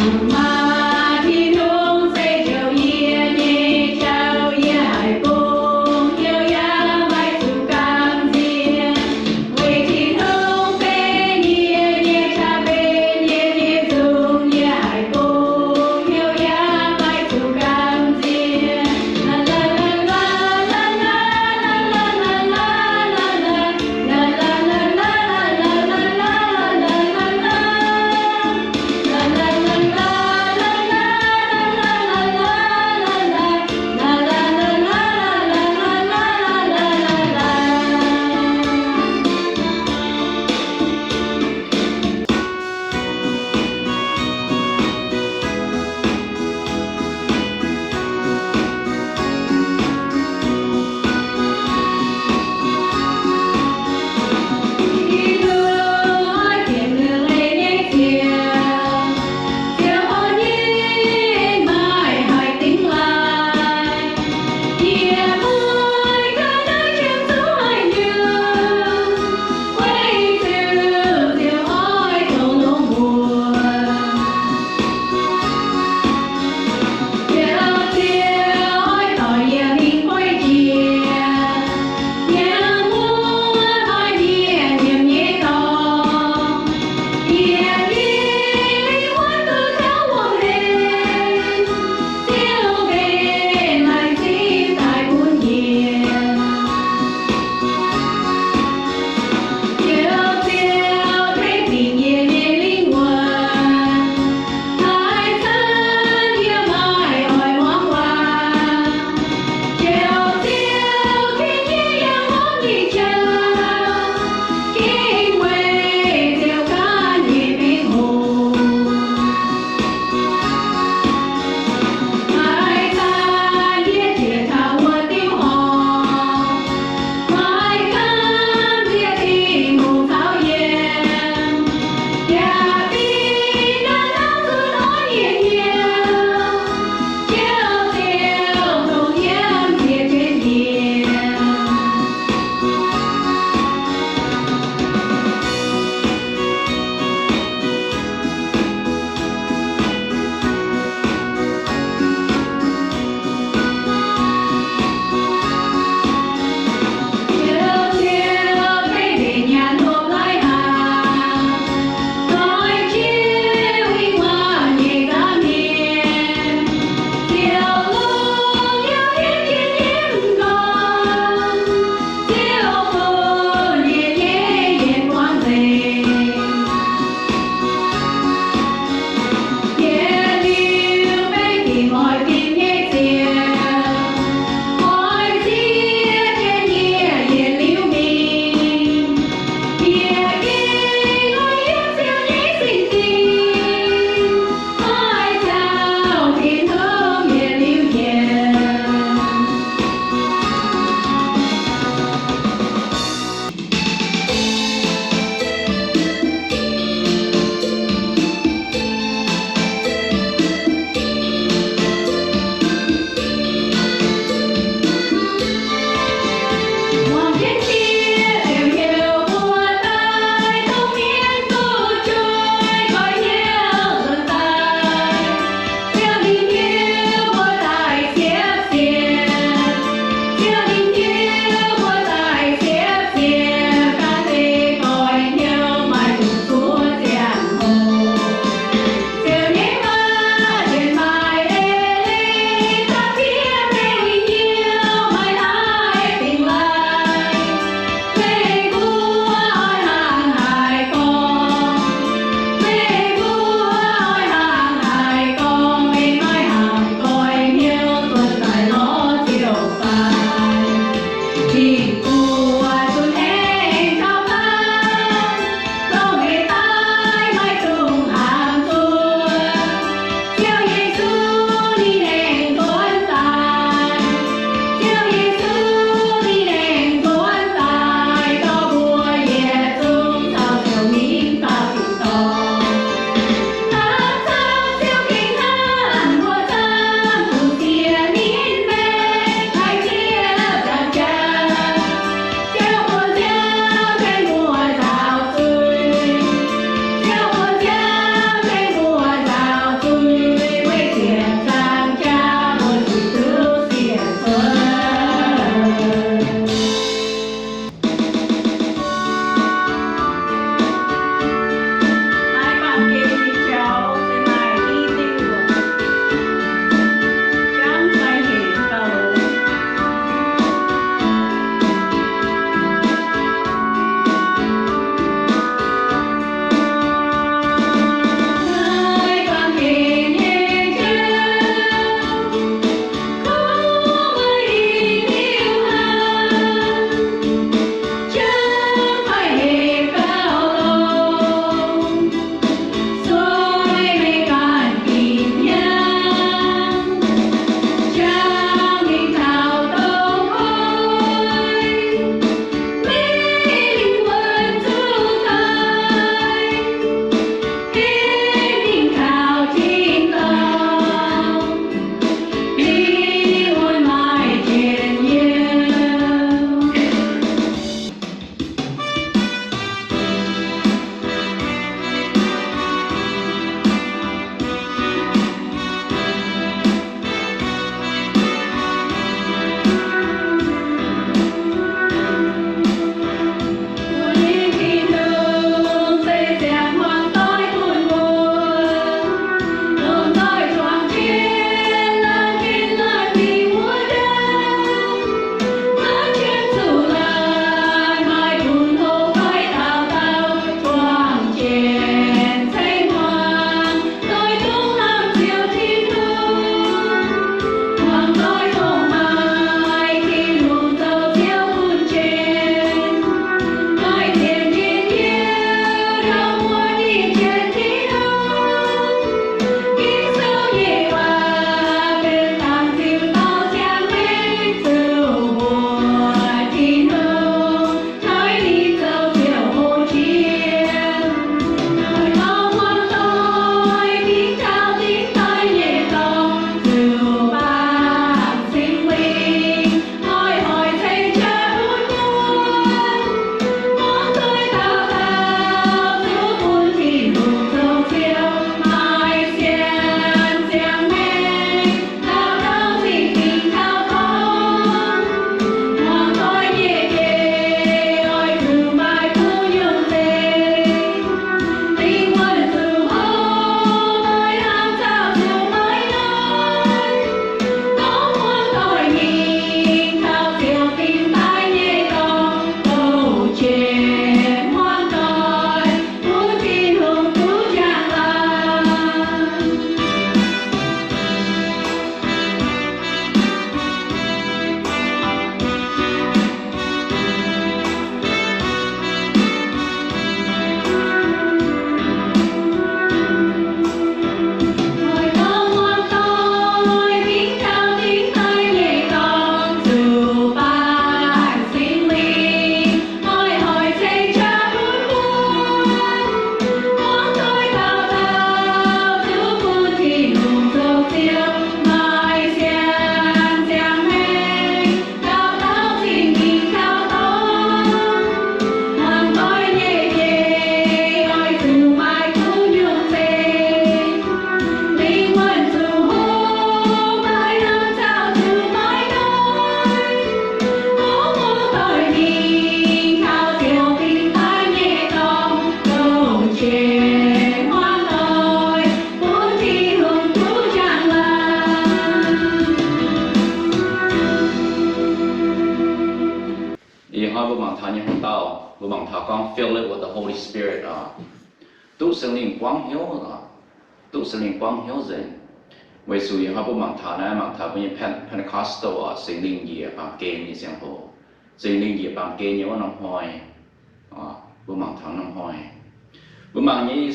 Maaih Tin-Hungh se jouh yie nyei jauv, yie haiz gong hnyouv yaac maiv zuqc gamh nziex. Weic Tin-Hungh benx yie nyei qaqv, benx yie nyei nzungh, yie haiz gong hnyouv yaac maiv zuqc gamh nziex. Filled with the Holy Spirit oc. Duqv Singx Lingh buangv hnyouv oc. Duqv Singx Lingh buangv hnyouv nzengc. Weic zuqc ih hnoi mbuo mangc taux naaiv, mangc taux mbuo nyei Pen-, Pentecostal oc, Singx Lingh njiec baamh gen nyei ziangh hoc. Singx Lingh njiec baamh gen nyei wuov norm hnoi. Mbuo mangc taux norm hnoi. Mbuo mangc nyei,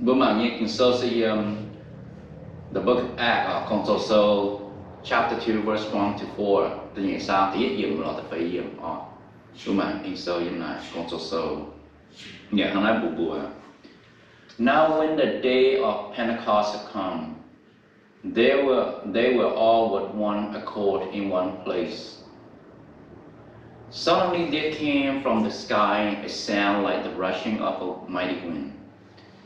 mbuo mangc nyei Ging-Sou se yiem the Book of Acts oc, Gong-Zoh Sou, chapter two, verse one to four, da'nyeic zaang da'yietv yiemc lorz da'feix yiemc oc. Mbuo mangc Ging-Sou yiem naaic Gong-Zoh Sou. Yaac hnangv naaiv mbuox mbuo, Now when the day of Pentecost had come, they were, they were all with one accord in one place. Suddenly there came from the sky a sound like the rushing of a mighty wind,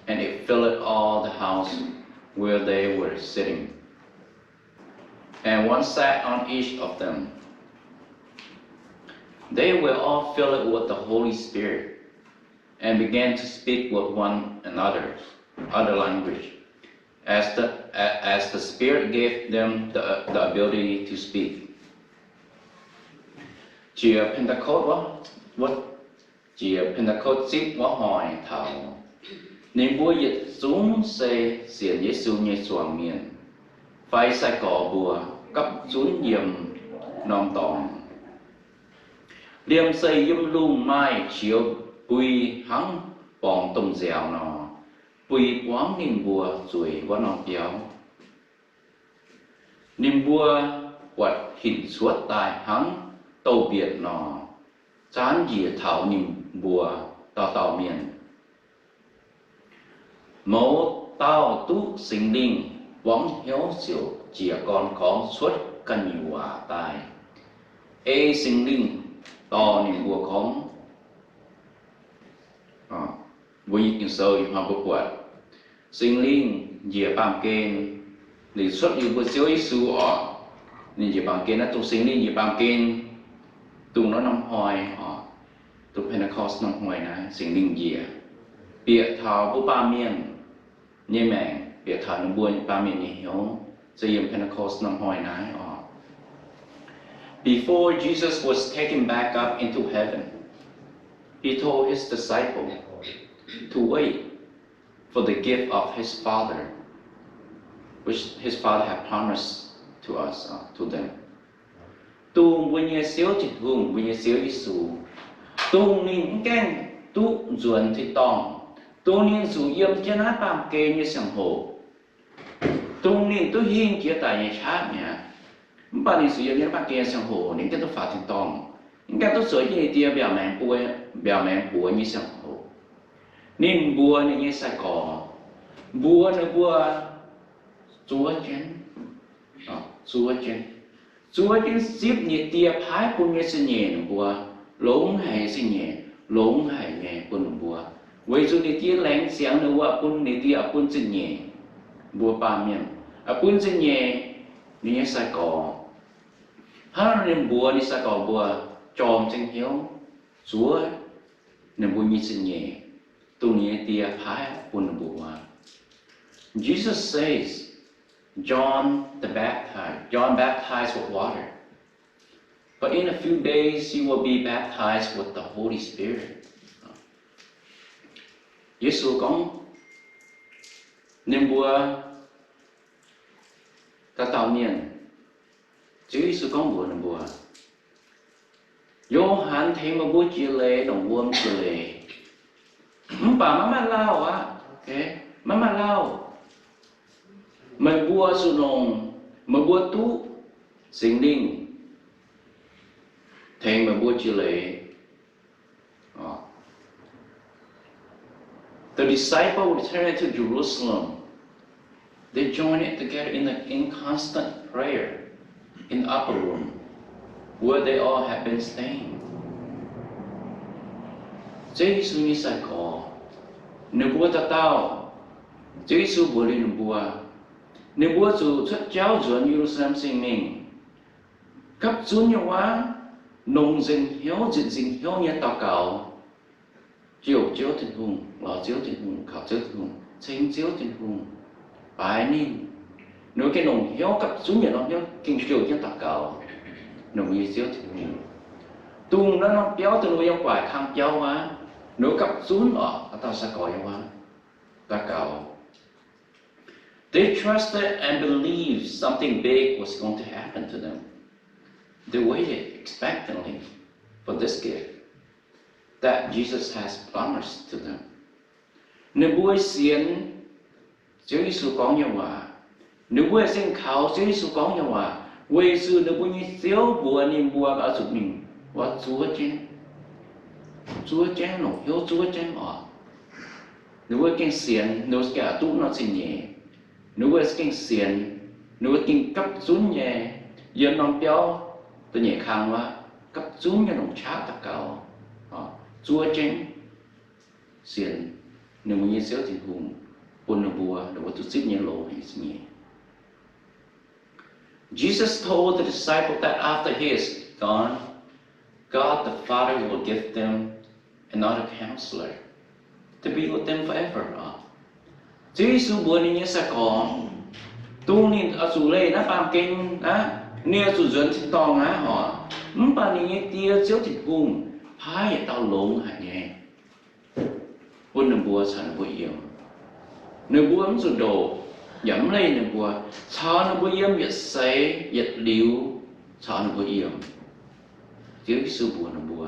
and it filled all the house where they were sitting. And one sat on each of them. They were all filled with the Holy Spirit and began to speak with one another other language, as the, a- as the Spirit gave them the, the ability to speak. Jiex Pentecost wuov, wuov, jiex Pentecost zipv wuov hnoi taux, ninh mbuo yietc zungv se sienx Yesu nyei zuangx mienh, fai sai-gorx mbuo, gapv zunv yiem norm dorngx. Liemh zeih yiem lungh maaih qiex bui hnangv borngz domh nziaaux nor, bui buangv ninh mbuo zueiz wuov norm biauv. Ninh mbuo buatc hinc cuotv daaih hnangv douz-mbietc nor, zaanv njiec taux ninh mbuo dauh dauh mienh. Mouz dauh duqv Singx Lingh buangv hnyouv ziouc jiez gorn gorngv cuotv ganh nyungc waac daaih, ei Singx Lingh dorh ninh mbuo gorngv. Mbuo nyei Ging-Sou ih hnoi mbuo buatc Singx Lingh njiec baamh gen, ninh cuotv liuz mbuo Ziouv Yesu oc. Ninh njiec baamh gen naaiv dongh Singx Lingh njiec baamh gen, dongh naaiv norm hnoi oc, dongh Pentecost norm hnoi naaiv Singx Lingh njiec, bieqc taux mbuo baamh mienh nyei maengc, bieqc taux ninh mbuo baamh mienh nyei hnyouv, se yiem Pentecost norm hnoi naaiv oc. Before Jesus was taken back up into heaven, he told his disciples to wait for the gift of his Father, which his Father had promised to us, uh, to them. Dongh mbuo nyei Ziouv Tin-Hungh, mbuo nyei Ziouv Yesu, dongh ninh mv gaengh duqv nzuonx tin-dorngh, dongh ninh zuqc yiem jienv naaiv baamh gen nyei ziangh hoc, dongh ninh duqv hingh jiex daic nyei qaqv mi'aqv. Mv baac ninh zuqc yiem jienv naaiv baamh gen nyei ziangh hoc, ninh mv gaengh duqv faaux tin-dorngh, mv gaengh duqv zueiz jienv ninh Die mbiaauc maengx buo, mbiaauc maengx buoz nyei ziangh hoc, ninh mbuox ninh nyei sai-gorx, mbuox ninh mbuo zuov jienv, zuov jienv, zuov jienv zipv ninh Die paaiv bun nyei zingh nyeic ninh mbuo, longx haic nyei zingh nyeic, longx haic nyei bun ninh mbuo, weic zuqc ninh Die laengz ziangx ninh mbuo, bun ninh Die oix bun zingh nyeic mbuo baamh mienh, oix bun zingh nyeic ninh nyei sai-gorx. Hnangv naaic ninh mbuox ninh sai-gorx mbuo jorm zingh hnyouv zuov ninh mbuo nyei zingh nyeic, dongh ninh nyei Die paaiv bun ninh mbuo. Jesus says, John the Baptist, John baptized with water, but in a few days you will be baptized with the Holy Spirit. Yesu gorngv, ninh mbuo dauh dauh mienh, Ziouv Yesu gorngv mbuox ninh mbuo, Yo^han tengx meih mbuo jiex leiz longc wuom jiex leiz, mv baac maiv maaih lauh aqv. Maiv maaih lauh. Meih mbuo zuqc longc, meih mbuo duqv Singx Lingh tengx meih mbuo jiex leiz. The disciples returned to Jerusalem. They joined together in the, in constant prayer in the upper room where they all had been staying. Ziouv Yesu nyei sai-gorx, ninh mbuo dauh dauh, Ziouv Yesu mbuox liuz ninh mbuo, ninh mbuo zuqc cuotv jauv nzuonx Ye^lu^saa^lem Singx Lingh, gapv zunv nyei waac, longc nzengc hnyouv, nzipc nzengc hnyouv nyei daux gaux, jouh Ziouv Tin-Hungh, lorz Ziouv Tin-Hungh, kaux Ziouv Tin-Hungh, ceng Ziouv Tin-Hungh, baaix ninh. Ninh mbuo gengh longc hnyouv gapv zunv yietc norm hnyouv gengh jouh jienv daux gaux, longc nyei Ziouv Tin-Hungh. Dongh naaiv norm biauv dongh ninh mbuo yiem gu'nguaaic kang biauv aqv. Ninh mbuo gapv zunv oc, aa dauh sai-gorx nyei waac, daux gaux. They trusted and believed something big was going to happen to them. They waited expectantly for this gift that Jesus has promised to them. Ninh mbuo sienx Ziouv Yesu gorngv nyei waac. Ninh mbuo zingh kaux Ziouv Yesu gorngv nyei waac, weic zuqc ninh mbuo nyei Ziouv mbuox ninh mbuo oix zuqc mingh, oix zuov jienv, zuov jienv longc hnyouv zuov jienv oc. Ninh mbuo gengh sienx, ninh mbuo gengh duqv nor zingh nyeic. Ninh mbuo gengh sienx, ninh mbuo gengh gapv zunv nyei, yiem norm biauv da'nyeic kang wuov, gapv zunv nyei longc qaqv daux gaux, zuov jienv sienx ninh mbuo nyei Ziouv Tin-Hungh bun ninh mbuo, ninh mbuo duqv zipv nyei longx haic nyei. Jesus told the disciples that after he is gone, God the Father will give them another counselor to be with them forever. Ziouv Yesu mbuox ninh nyei sai-gorx, dongh ninh oix zuqc leih naaiv baamh gen aqv, ninh oix zuqc nzuonx tin-dorngh aqv oc, mv baac ninh nyei Die, Ziouv Tin-Hungh, paaiv yietc dauh longx haic nyei bun ninh mbuo caux ninh mbuo yiem. Ninh mbuo mv zuqc ndoqc, yaac mv leih ninh mbuo, caux ninh mbuo yiem yietc seix yietc liuz, caux ninh mbuo yiem. Ziouv Yesu mbuox ninh mbuo,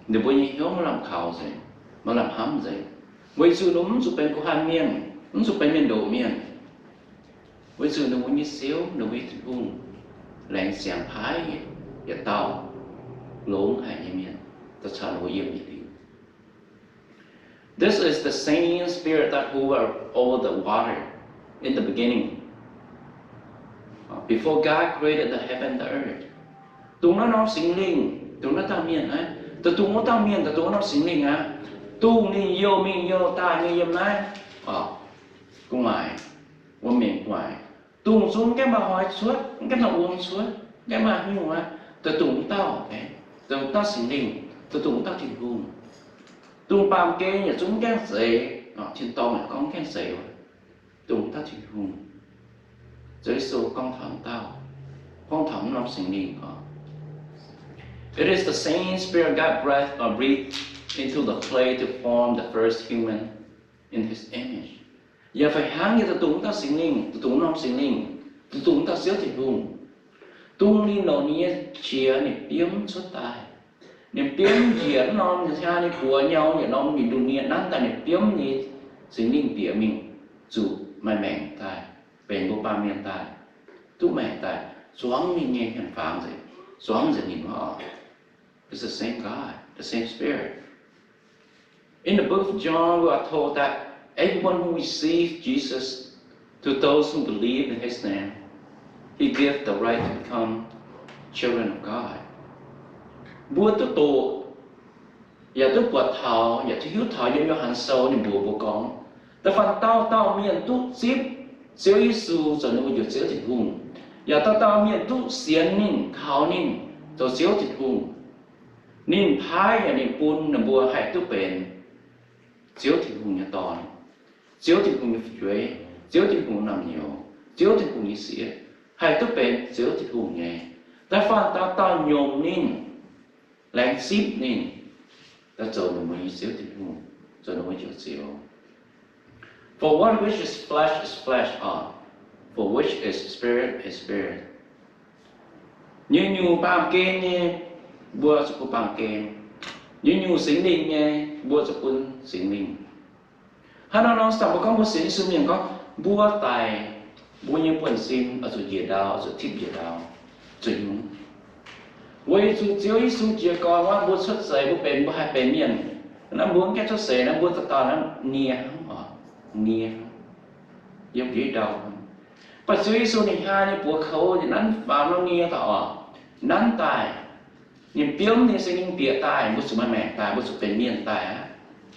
ninh mbuo nyei hnyouv maiv lamh kaux nzengc, maiv lamh hnamv nzengc, weic zuqc ninh mbuo mv zuqc benx guh hanh mienh, mv zuqc benx mienh ndoqc mienh, weic zuqc ninh mbuo nyei Ziouv, ninh mbuo nyei Tin-Hungh, laengz ziangx paaiv yietc dauh longx haic nyei mienh daaih caux ninh mbuo yiem yietc liuz. This is the same Spirit that hovered over the water in the beginning, before God created the heaven and the earth. Dongh naaiv norm Singx Lingh, dongh naaiv dauh mienh naaiv, dongh wuov dauh mienh, dongh wuov norm Singx Lingh aqv, dongh ninh youh mingh youh daaih nyei yiem naaiv gu'nguaaic, wuom-mengh gu'nguaaic, dongh zungv mv gaengh maaih hnoi cuotv, mv gaengh maaih wuom cuotv, mv gaengh maaih hnyouv aqv, dongh wuov dauh, dongh wuov dauh Singx Lingh, dongh wuov dauh Tin-Hungh. Dongh baamh gen yaac zungv mv gaengh zeix, tin-dorngh yaac gorngv mv gaengh zeix, dongh wuov dauh Tin-Hungh. Ziouv Yesu gorngv taux wuov dauh, gorngv taux wuov norm Singx Lingh oc. It is the same Spirit God breathed, uh, breathed into the clay to form the first human in his image. Yaac fih hnangv nyei, dongh wuov dauh Singx Lingh, dongh wuov norm Singx Lingh, dongh wuov dauh Ziouv Tin-Hungh, dongh ninh longc ninh nyei qiex ninh biomv cuotv daaih. Ninh biomv njiec wuov norm, ninh hnangv ninh buoz nyau yietc norm, ninh lungh ndiev nanv daaih, ninh biomv nyei Singx Lingh bieqc mingh zuqc maaih maengc daaih, benx mbuo baamh mienh daaih, duqv maengc daaih, zuangx ninh nyei hmien-fangx nzengc, zuangx nzengc ninh oc. It's the same God, the same Spirit. In the book of John, we are told that everyone who receives Jesus, to those who believe in his name, he gives the right to become children of God. Mbuo duqv doqc, yaac duqv buatc taux, yaac duqv hiuv taux yiem Yo^han Sou ninh mbuox mbuo gorngv, da'faanh dauh dauh mienh duqv zipv Ziouv Yesu zoux ninh mbuo njoux Ziouv Tin-Hungh, yaac dauh dauh mienh duqv sienx ninh, kaux ninh zoux Ziouv Tin-Hungh, ninh paaiv yaac ninh bun ninh mbuo haih duqv benx Ziouv Tin-Hungh nyei dorn, Ziouv Tin-Hungh nyei fu'jueiv, Ziouv Tin-Hungh naamh nyouz, Ziouv Tin-Hungh nyei sieqv, haih duqv benx Ziouv Tin-Hungh nyei. Da'faanh dauh dauh nyormh ninh, laengz zipv ninh, daaih zoux ninh mbuo nyei Ziouv Tin-Hungh, zoux ninh mbuo njoux Ziouv. For what which is flesh is flesh, or for which is spirit is spirit. Nyungc-nyungc baamh gen nyei, mbuo zuqc bun baamh gen. Nyungc-nyungc Singx Lingh nyei, mbuo zuqc bun Singx Lingh. Hnangv nor nor, se daaih mbuo gorngv mbuo sienx Yesu mienh gorngv, mbuo daic, mbuo nyei buonv-sin oix zuqc njiec ndau, oix zuqc tipv njiec ndau, zuqc nyungc. Weic zuqc Ziouv Yesu jiez gorn wuov, mbuo cuotv seix, mbuo benx, mbuo haih benx mienh. Naaiv mbuo mv gaengh cuotv seix naaiv, mbuo dauh dauh naaiv nie hnangv oc, nie hnangv, yiem ndiev ndau. Mv baac Ziouv Yesu ninh haiz ninh buoz kouv, ninh nanv faaux norm nie daaih oc, nanv daaih, ninh biomv ninh Singx Lingh bieqc daaih, mbuo zuqc maaih maengc daaih, mbuo zuqc benx mienh daaih aqv.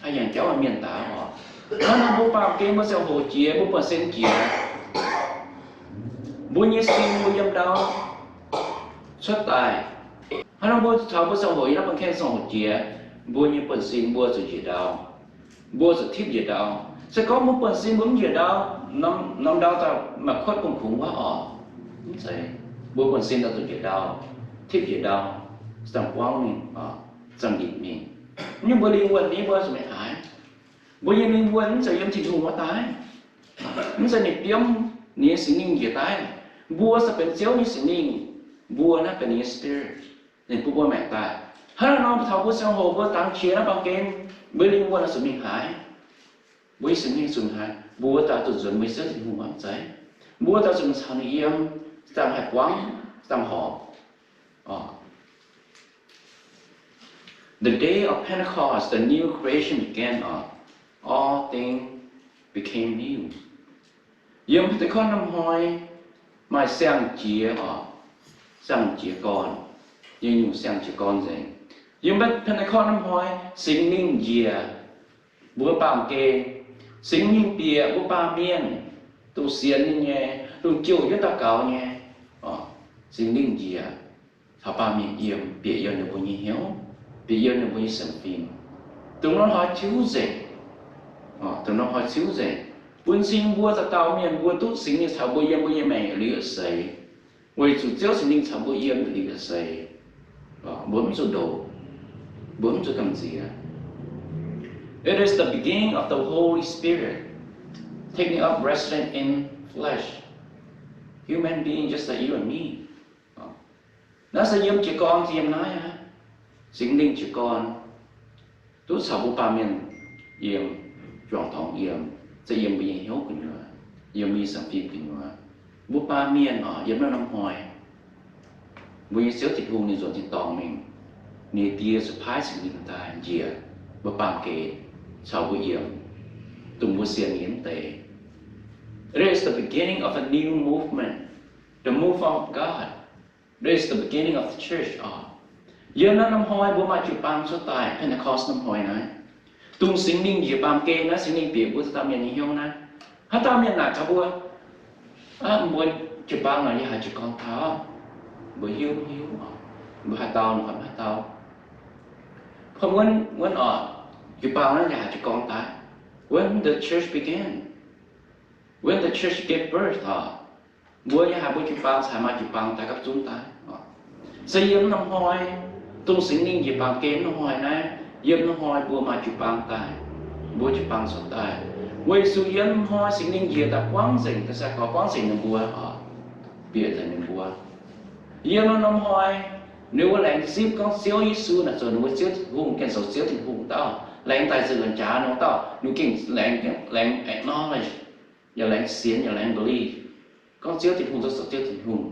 Haih yangh jauv maaih mienh daaih oc. Hnangv nor mbuo baamh gen mbuo ziangh hoc jiex, mbuo buonv-sin jiex, mbuo nyei sin mbuo yiem ndau cuotv daaih. Hnangv nor mbuo taux mbuo ziangh hoc yiem naaiv baamh gen ziangh hoc jiex, mbuo nyei buonv-sin mbuo zuqc njiec ndau, mbuo zuqc tipv njiec ndau. Se gorngv mbuo buonv-sin mbuo mv njiec ndau, norm, norm ndau daaih maaih kuotv bungx kungx wuov oc. Mv zeiz. Mbuo buonv-sin daaih zuqc njiec ndau, tipv njiec ndau, ziangh buangv mingh, ziangh nitc mingh. Nyungc mbuo lingh wuonh ni mbuo zuqc mingh haaix? Mbuo nyei lingh wuonh mv zeiz yiem Tin-Hungh wuov daaih, mv zeiz ninh biomv ninh nyei Singx Lingh njiec daaih. Mbuo se benx Ziouv nyei Singx Lingh, mbuo naaiv benx ninh nyei spirit, ninh bun mbuo maengc daaih. Hnangv naaiv nor, taux mbuo ziangh hoc mbuo dangx qiex naaiv baamh gen, mbuo lingh wuonh zuqc mingh haaix? Mbuo nyei Singx Lingh zuqc haaix? Mbuo daaih zuqc nzuonx mbuo nyei Ziouv Tin-Hungh mv zeiz? Mbuo daaih zuqc mingh caux ninh yiem, dangh haih buangv, dangh horpc. The day of Pentecost, the new creation began, or all things became new. Yiem Pentecost norm hnoi maaih siang-jiex, or siang-jiex gorn, yiem nyungc siang-jiex gorn nzengc. Yiem Pentecost norm hnoi Singx Lingh njiec mbuo baamh gen, Singx Lingh bieqc mbuo baamh mienh, dongh sienx ninh nyei, dongh jouh jienv daux gaux nyei, Singx Lingh njiec caux baamh mienh yiem, bieqc yiem ninh mbuo nyei hnyouv, bieqc yiem ninh mbuo nyei sienx fim. Dongh norm hnoi ziouc nzengc, dongh norm hnoi ziouc nzengc, bun cing mbuo dauh dauh mienh mbuo duqv Singx Lingh caux mbuo yiem mbuo nyei maengc liuz seix, weic zuqc Ziouv Singx Lingh caux mbuo yiem liuz seix, mbuo mv zuqc ndoqc, mbuo mv zuqc gamh nziex. It is the beginning of the Holy Spirit taking up residence in flesh, human being just like you and me. Naaiv se yiem jiez gorn, yiem naaiv aqv. Singx Lingh jiez gorn duqv caux mbuo baamh mienh yiem, juangc dorngx yiem, se yiem mbuo nyei hnyouv gu'nyuoz, yiem mbuo nyei sienx fim gu'nyuoz. Mbuo baamh mienh oc, yiem naaiv norm hnoi, mbuo nyei Ziouv Tin-Hungh ninh nzuonx tin-dorngh mingh, ninh nyei Die zuqc paaiv Singx Lingh daaih njiec mbuo baamh gen caux mbuo yiem, dongh mbuo sienx ninh mv deix. It is the beginning of a new movement, the move of God. It is the beginning of the church oc. Yiem naaiv norm hnoi mbuo maaih jiu-baang cuotv daaih, Pentecost norm hnoi naaiv, dongh Singx Lingh njiec baamh gen naaiv, Singx Lingh bieqc mbuo dauh dauh mienh nyei hnyouv naaiv. Haaix dauh mienh naaic taux mbuo, mbuo jiu-baang naaic yie haiz jiu-gorn taux, mbuo hiuv mv hiuv oc, mbuo haaix dauh nor mv haaix dauh. Wuov, wuov oc, jiu-baang naaiv yie haiz jiu-gorn daaih. When the church began, when the church gave birth oc, mbuo yie haiz mbuo jiu-baang caux maaih jiu-baang daaih gapv zunv daaih. Se yiem norm hnoi, dongh Singx Lingh njiec baamh gen norm hnoi naaiv, yiem norm hnoi mbuo maaih jiu-baang daaih, mbuo jiu-baang cuotv daaih. Weic zuqc yiem norm hnoi Singx Lingh njiec daaih buangv nzengc, ga'sie gorx buangv nzengc ninh mbuo oc, bieqc nzengc ninh mbuo. Yiem norm hnoi ninh mbuo laengz zipv gorngv Ziouv Yesu naaic zoux ninh mbuo Ziouv Tin-Hungh, gengh zoux Ziouv Tin-Hungh dauh, laengz daaih nzengc la'jaaix nor dauh, ninh gengh laengz, laengz acknowledge, yaac laengz sienx, yaac laengz believe gorngv Ziouv Tin-Hungh zoux Ziouv Tin-Hungh.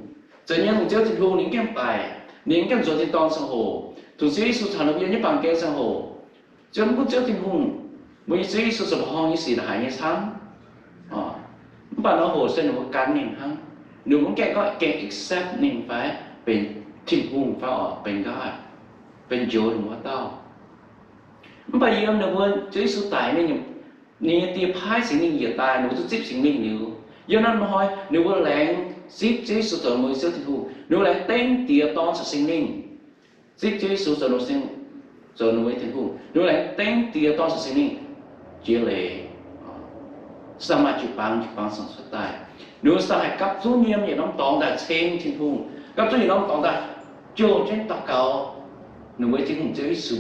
Zoux nyei dongh Ziouv Tin-Hungh ninh gengh daic, ninh gengh nzuonx tin-dorngh ziangh hoc, dongh Ziouv Yesu caux ninh mbuo yiem nyei baamh gen ziangh hoc, Ziouv, mv gunv Ziouv Tin-Hungh, mbuo nyei Ziouv Yesu zoux horngh nyei sic haic nyei camv, mv baac nor hoc se ninh mbuo gan ninh hnangv. Ninh mbuo mv gaengh gorngv gengh accept ninh fai benx Tin-Hungh fai oc, benx God, benx njoux ninh mbuo dauh. Mv baac yiem ninh mbuo Ziouv Yesu daic mingh, ninh nyei Die paaiv Singx Lingh njiec daaih, ninh mbuo duqv zipv Singx Lingh liuz, yiem naaiv hnoi ninh mbuo laengz zipv Ziouv Yesu zoux ninh mbuo Ziouv Tin-Hungh. Ninh mbuo laengz dengv Diex, Dorn caux Singx Lingh. Zipv Ziouv Yesu zoux ninh mbuo, zoux ninh mbuo Tin-Hungh. Ninh mbuo laengz dengv Diex, Dorn caux Singx Lingh jiex leiz, se maaih jiu-baang, jiu-baang ziouc cuotv daaih. Ninh mbuo ziouc haih gapv zunv yiem yietc norm dorngx daaih ceng Tin-Hungh, gapv zunv yietc norm dorngx daaih jouh jienv daux gaux ninh mbuo Tin-Hungh Ziouv Yesu.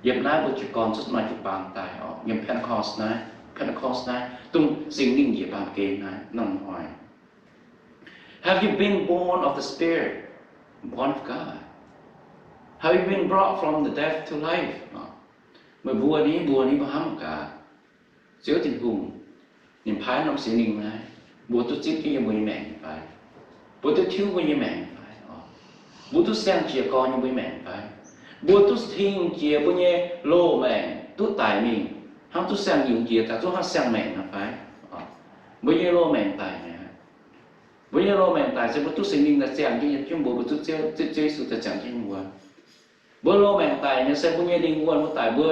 Yiem naaiv mbuo jiu-gorn cuotv maaih jiu-baang daaih oc. Yiem Pentecost naaiv, Pentecost naaiv, dongh Singx Lingh njiec baamh gen naaiv norm hnoi. Have you been born of the Spirit, born of God? Have you been brought from the death to life? Meih mbuo ni, mbuo ni, mbuo hnamv gaax, Ziouv Tin-Hungh ninh paaiv norm Singx Lingh naaiv, mbuo duqv zipv jienv yiem mbuo nyei maengc nyei fai? Mbuo duqv tiuv mbuo nyei maengc nyei fai? Mbuo duqv siang-jiez gorn yiem mbuo nyei maengc fai? Mbuo duqv tingh jiex mbuo nyei loz-maengc duqv daic mingh, hnangv duqv siang-yungz jiex daaih zungv hnangv siang-maengc nor fai? Mbuo nyei loz-maengc daic mi'aqv. Mbuo nyei loz-maengc daic se mbuo duqv Singx Lingh daaih ziangh jienv yiem jienv mbuo, mbuo duqv Ziouv, Ziouv Yesu daaih ziangh jienv mbuo. Mbuo loz-maengc daic nyei se mbuo nyei lingh wuonh mbuo daic, mbuo,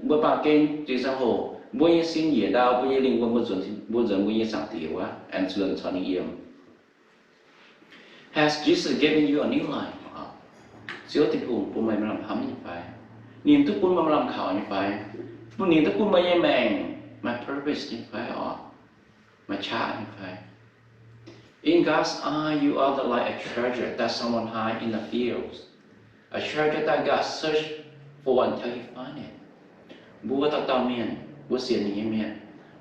mbuo baamh gen jiex ziangh hoc, mbuo nyei sin njiec ndau, mbuo nyei lingh wuonh mbuo nzuonx, mbuo nzuonx mbuo nyei Zaangc Diex wuov, aengx nzuonx caux ninh yiem. Has Jesus given you a new life? Ziouv Tin-Hungh bun meih maaih lamh hnamv nyei fai? Ninh duqv bun meih maaih lamh kaux nyei fai? Bun ninh duqv bun meih nyei maengc maaih purpose nyei fai oc? Maaih qaqv nyei fai? In God's eye, you are the, like a treasure that someone hide in the fields. A treasure that God search for until he find it. Mbuo dauh dauh mienh, mbuo sienx ninh nyei mienh,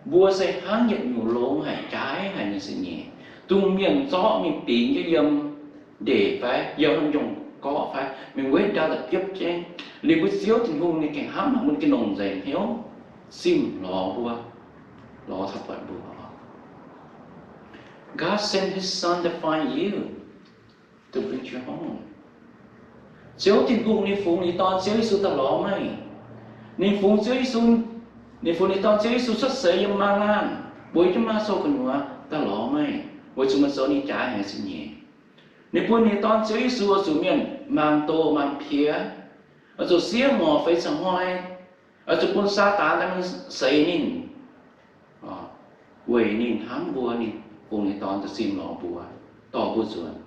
mbuo se hnangv yietc nyungc longx haic, jaaix haic nyei sin nyeic, dongh mienh zorqv mingh bingx jienv yiem ndeic fai yiem haaix nyungc gorqv fai mingh wetv ndau da'biopv jienv. Liuz mbuo Ziouv Tin-Hungh ninh gengh hnamv haic, mbuo gengh longc nzengc hnyouv zimh lorz mbuo, lorz taux buatc mbuo. God sent his son to find you, to bring you home. Ziouv Tin-Hungh ninh fungx ninh nyei Dorn Ziouv Yesu daaih lorz meih. Ninh fungx Ziouv Yesu, ninh fungx ninh Dorn Ziouv Yesu cuotv seix yiem maaz laanh, mbuo yiem jienv maaz sou gu'nyuoz daaih lorz meih, weic zuqc meih zoux ninh jaaix haic sin nyeic. Ninh bun ninh nyei Dorn Ziouv Yesu oix zuqc mienh mangc doqc mangc piex, oix zuqc siev ngorc feix caux hnoi, oix zuqc bun Saadaan daaih mingh seix ninh. Weic ninh hnamv mbuo, ninh fungx ninh Dorn daaih zimh lorz mbuo, dorh mbuo nzuonx,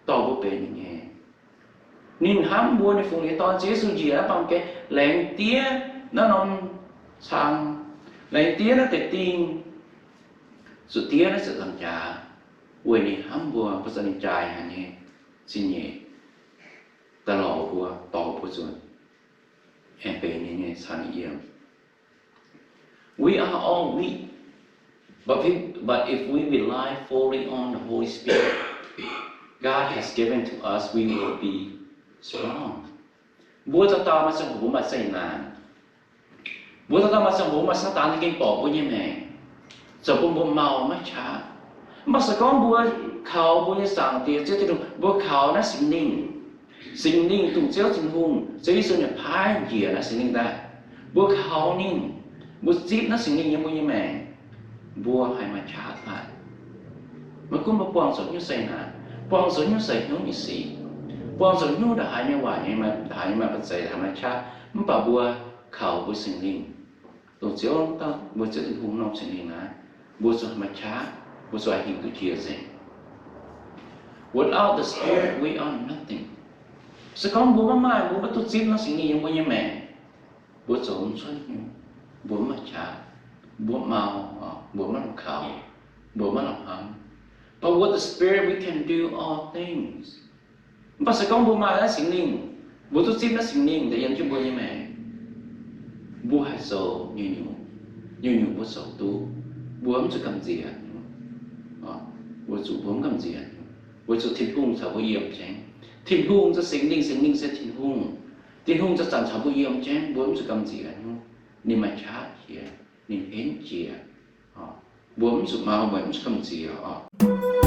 dorh mbuo benx ninh nyei. Ninh hnamv mbuo, ninh fungx ninh Dorn Ziouv Yesu njiec naaiv baamh gen, laengz diev naaiv norm cang, laengz diev naaiv deix ding, zuqc diev naaiv ziepc nzaangc jaax, weic ninh hnamv mbuo, mbuo zoux ninh jaaix haic nyei sin nyeic, daaih lorz mbuo, dorh mbuo nzuonx, aengx benx ninh nyei caux ninh yiem. We are all weak, but if, but if we rely fully on the Holy Spirit God has given to us, we will be strong. Mbuo dauh dauh maaih ziangh hoc mbuo maaih zeqc naanc. Mbuo dauh dauh maaih ziangh hoc maaih Saadaan gengh borqc mbuo nyei maengc, zoux bun mbuo mau maiv qaqv. Mv baac se gorngv mbuo kaux mbuo nyei Zaangc Diex Ziouv Tin-Hungh, mbuo kaux naaiv Singx Lingh, Singx Lingh dongh Ziouv Tin-Hungh, Ziouv Yesu ninh paaiv njiec naaiv Singx Lingh daaih. Mbuo kaux ninh, mbuo zipv naaiv Singx Lingh yiem mbuo nyei maengc, mbuo haih maaih qaqv daaih. Maiv gunv mbuo buangh zuqc hnyouv zeqc naanc, buangh zuqc hnyouv seix hnyouv nyei sic, buangh zuqc hnyouv ndongc haaix nyei waac nyei, ndongc haaix nyei maaih ba'zeic, ndongc haaix maaih qaqv, mv baac mbuo kaux mbuo Singx Lingh, dongh Ziouv, mbuo Ziouv Tin-Hungh norm Singx Lingh naaiv, mbuo zuqc maaih qaqv, mbuo zuqc haih hingh duqv jiex nzengc. Without the Spirit, we are nothing. Se gorngv mbuo maiv maaih, mbuo maiv duqv zipv naaiv Singx Lingh yiem mbuo nyei maengc, mbuo zoux mv cuotv hnyouv, mbuo mv maaih qaqv, mbuo mv mau, mbuo maiv lamh kaux, mbuo maiv lamh hnamv. But with the Spirit we can do all things. Mv baac se gorngv mbuo maaih naaiv Singx Lingh, mbuo duqv zipv naaiv Singx Lingh daaih yiem jienv mbuo nyei maengc, mbuo haih zoux nyungc-nyungc, nyungc-nyungc mbuo zoux duqv. Mbuo mv zuqc gamh nziex, weic zuqc mbuo mv gamh nziex, weic zuqc Tin-Hungh caux mbuo yiem jienv. Tin-Hungh se Singx Lingh, Singx Lingh se Tin-Hungh. Tin-Hungh zanc-zanc caux mbuo yiem jienv, mbuo mv zuqc gamh nziex nyungc. Ninh maaih qaqv jiex, ninh henv jiex, mbuo mv zuqc mau, mbuo mv zuqc gamh nziex oc.